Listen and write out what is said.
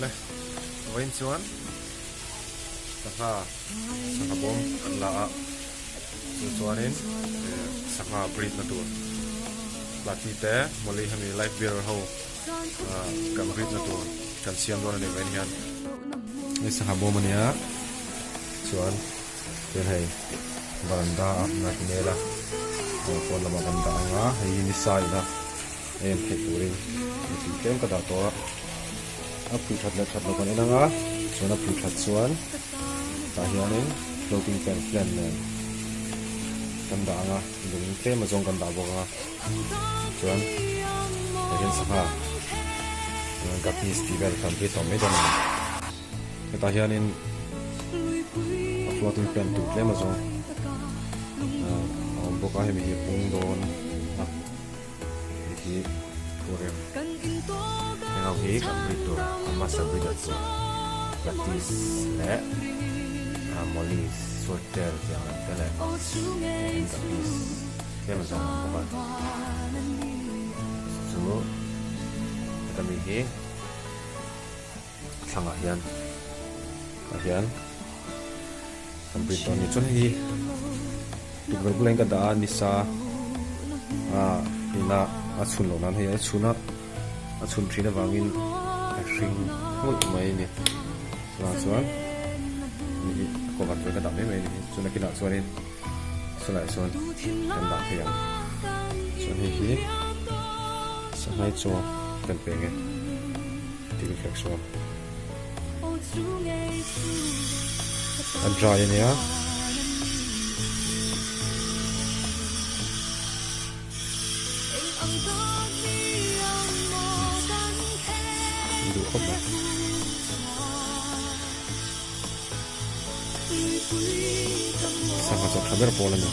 Le, vawiin chuan sangha sangha bawm kan la a, chu chuanin sangha breed na tur platy te mawli hemi life bearer ho kan breed na tur kan siam dawn a ni vawiin hian. Hei sangha bawm a nia chuan chuan hei varanda a ngahtinel a pawn lamah kan dah ang a, hei hi ni sa ila. A en theih turin mipui tlem ka dah tawh a, a phui that leh that loh kan en ang a, chuan a phui that chuan tah hianin floating fan fan nen kan dah ang a, lung tlem azawng kan dah bawk ang a, chuan tah hian sangha guppies tih vel kan hre tawh mai dawn a ni. Hetah hianin a floating fan tur tlem azawng a awm bawk a, hemi hi a pung dawn a. Hei hi aquarium heng ho hi kan breed tur a master breeder tur platis leh molly swordtail tih ang lam te leh heng guppies tlem a zawng awm bawk a chu heta mi hi a thlangah hian tah hian kan breed dawn a ni chuan hei hi tukverh bulah hian ka dah a nisa ah ina a chhun loh nan hei a chhun a a chhun thin avangin a hring nghulh mai a ni chuvang chuan hei hi a cover tur in ka dah mai mai a ni chuan nakinah chuanin sawlaiah sawn kan dah thei ang chuan hei hi sanghai chaw kan pe nge tih ka hriat chuan a dry a nia. Duh khawp mai. Sangha chaw tha ber pawl a ni.